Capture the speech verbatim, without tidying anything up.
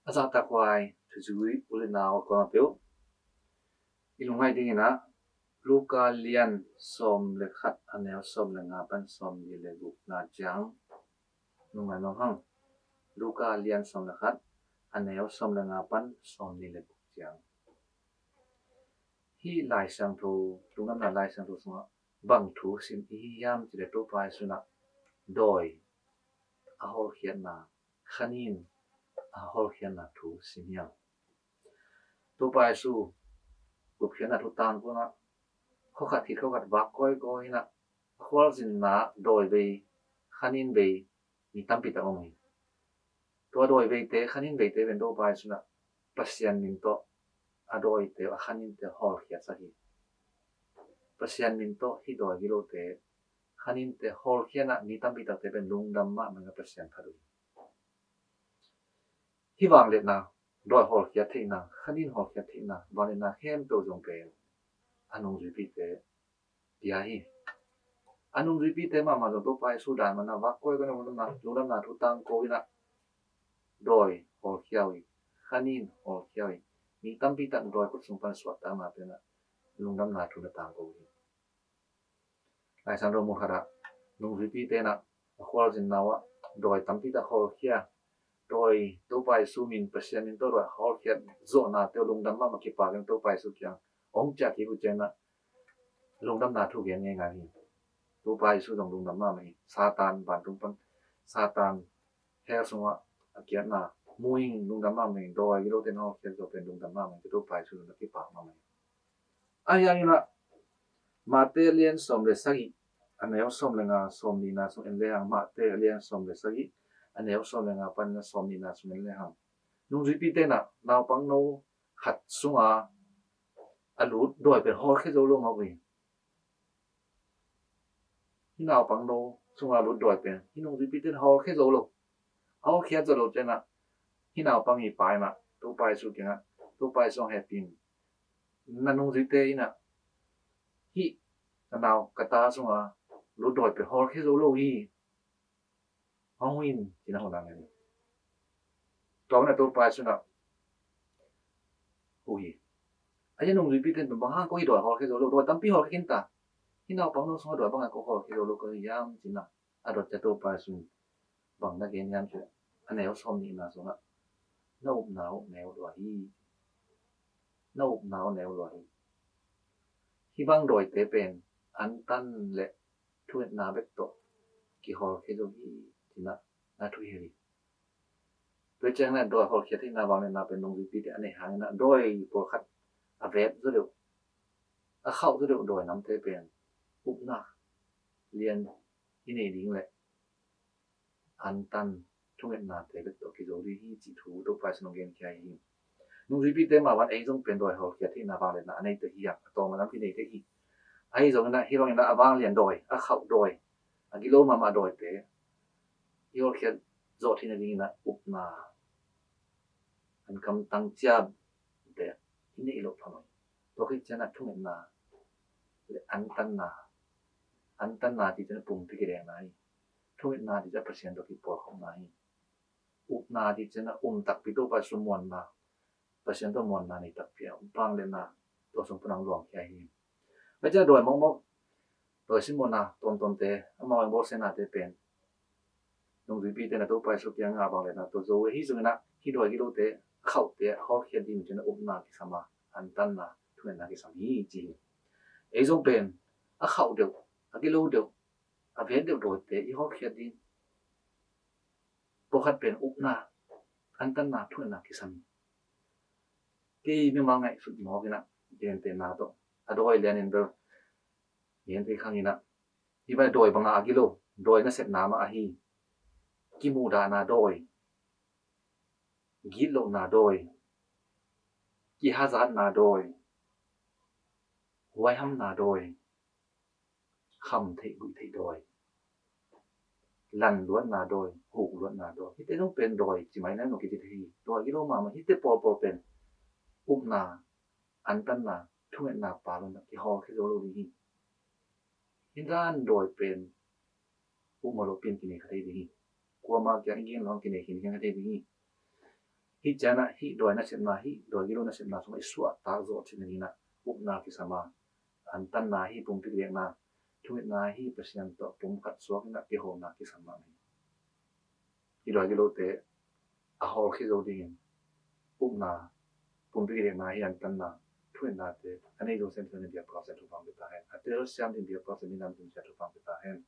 A zahtakhuai thuzui u le nau a kuamah peuh i lungngaih dingin ah Luka lian sawm le khat a neu sawm le nga pan sawm li le gukna ciang lungngai nuam hang. Luka lian sawm le khat a neu sawm le nga pan sawm li le guk ciang. Hih Lai Siangtho, Lungdamna Lai Siangtho sungah bang thu sim i hi hiam cih leh Topa Jesu in ah dawi a hawlkhiatna, khanin a hawlkhiatna thu sim hiam. Topa Jesu gupkhiatna thu tangkona khua khat khit khua khat vak kawikawi in ah a khualzinna dawi bei, khanin bei mi tampi tak om hi. Tua dawi beite, khanin beite pen Topa Jesu in ah Pasian min tawh a dawite, a khaninte hawlkhiatsak hi. Pasian min tawh hih dawi gilote, khaninte hawlkhia in ah mi tampi takte pen lungdam mahmah in ah Pasian phat uh hi. Hih vangliatna, dawi hawlkhiat theihna, khanin hawlkhiat theihna vangliatna khempeuh zong pen a nungzuipite pia hi. A nungzuipite mahmah zong Topa Jesu dan mah in ah vak kawikawi in ah lungdamna, lungdamna thu tangko in ah dawi hawlkhia uh hi, khanin hawlkhia uh hi. Mi tampi tak dawi khut sung pan suahtakna pen ah lungdamna thu na tangko uh hi. Lai Siangtho mun khat ah nungzuipite in ah a khualzinna uh ah dawi tampi tak hawlkhia, dawi Topa Jesu min, Pasian min tawh dawi hawlkhiat zawhnate uh lungdam mahmah, kipak in Topa Jesu kiang hong ciah kik uh ciangin ah lungdamna thu gen ngeingai hi. Topa Jesu zong lungdam mahmah hi. Satan vantung pan, Satan hell sungah a kiatna mu ing, lungdam mahmah hi. Dawi gilote na hawlkhiat zawh pen lungdam mahmah hi. Topa Jesu zong na kipak mahmah hi. Ahi hangin ah Mate lian sawm le sagih a neu sawm le nga, sawm nihna sung en lehang, Mate lian sawm le sagih a neu sawm le nga pan sawm nihna sung en lehang, nungzuipite in ah naupangno khat sunga a lut dawi pen hawlkhia zo lo mah uh hi. Hih naupangno sunga lut dawi pen hih nungzuipite in hawlkhia zo lo. A hawlkhiat zo lo ciangin ah hih naupang i pa in ah Topa Jesu kiangah, Topa Jesu hong hehpih in, na nungzuite in ah hih ka nau, ka ta sunga lut dawi pen hawlkhia zo lo hi, hong huh in, ci-in ah hong nang hi. Tua in ah Topa Jesu in ah huh hi. Ahi a nungzuipite in bang hang ko hih dawi hawlkhia zo lo, dawi tampi hawlkhia khin ta, hih naupangno sungah dawi bang hang ko hawlkhia zo lo ka hi hiam, ci-in ah a dot ciang Topa Jesu in bang na gen hiam cih leh, a neu sawm nihna sungah na upna uh neu lua hi. Na upna uh neu lua hi. Hih bang dawite pen antan le thungetna bek tawh kihawlkhia zo hi, ci-in ah na thuhilh hi. Tua ciangin ah dawi hawlkhiat theihna vangliatna pen nungzuipite a neih hangin ah dawi pawlkhat a vet zaw deuh, a khauh zaw deuh dawi namte pen upna lian i neih ding leh antan thungetnate bek tawh kizo ding hi, cih thu Topa Jesu in hong genkhia hi. Nungzuipite mah bang ei zong pen dawi hawlkhiat theihna vangliatna a neite hi hang, a tawm a lam i neite hi. Ahi zongin ah hih bangin ah a vanglian dawi, a khauh dawi, a gilo mahmah dawite i hawlkhiat zawh theihna dingin ah upna, an kamtang ciamteh i neih loh phamawh hi. Tua khit ciangin ah thungetna le antanna, antanna cih ciangin ah pumpi kidekna hi. Thungetna cih ciangin ah Pasian tawh kipawlkhopna hi. Upna cih ciangin ah um takpi, Topa Jesu muanna, Pasian tawh muanna nei takpi a, vangliatna tua sung pan hong luangkhia hi. Tua ciangin ah dawi mawkmawk, dawi simmawhna tuamtuamte, amau a bawlsiatnate pen nungzuipite in ah Topa Jesu kiangah vangliatna tawh zo uh hi. Ahi zongin ah hih dawi gilote, a khauhte a hawlkhiat ding uh ciangin ah upna kisam a, antanna, thungetna kisam hi, ci hi. Ei zong pen a khauh deuh, a gilo deuh, a vet deuh dawite i hawlkhiat ding pawlkhat pen upna, antanna, thungetna kisam hi. Kei mimal ngaihsut mawk in ah, gentehna tawh a dawi lianin bel gen thei khang in ah, hih bang dawi banga a gilo, dawi nasepna mah ahi. Kimuhdahna dawi, gitlohna dawi, kihazatna dawi, huaihamna dawi, kham theih guih theih dawi, lanluatna dawi, hukluatna dawi, hihte zong pen dawi ci mai nai lo kiti thei hi. Dawi gilo mahmah hihte pawlpawl pen upna, antanna, thungetna pal un ah kihawlkhia zo lo ding hi. Hih dan dawi pen upmawh lopi in kinei kha thei ding hi. Kuamah kiang i gin lo hang kinei khin kha thei ding hi. Hih ciangah hih dawi nasepna, hih dawi gilo nasepna sungah i suahtak zawh cih nadinah upna kisam a, antanna hi pumpi kidekna, thungetna hi Pasian tawh pum khat suak inah kihawmna kisam mah hi. I dawi gilote a hawlkhia zo dingin upna, pumpi kidekna hi antanna, thungetnate a nei zo sem sem in biakpa Pasian thupha pia ta hen. A telsiam ding biakpa Pasian in lam ding Pasian thupha pia ta hen.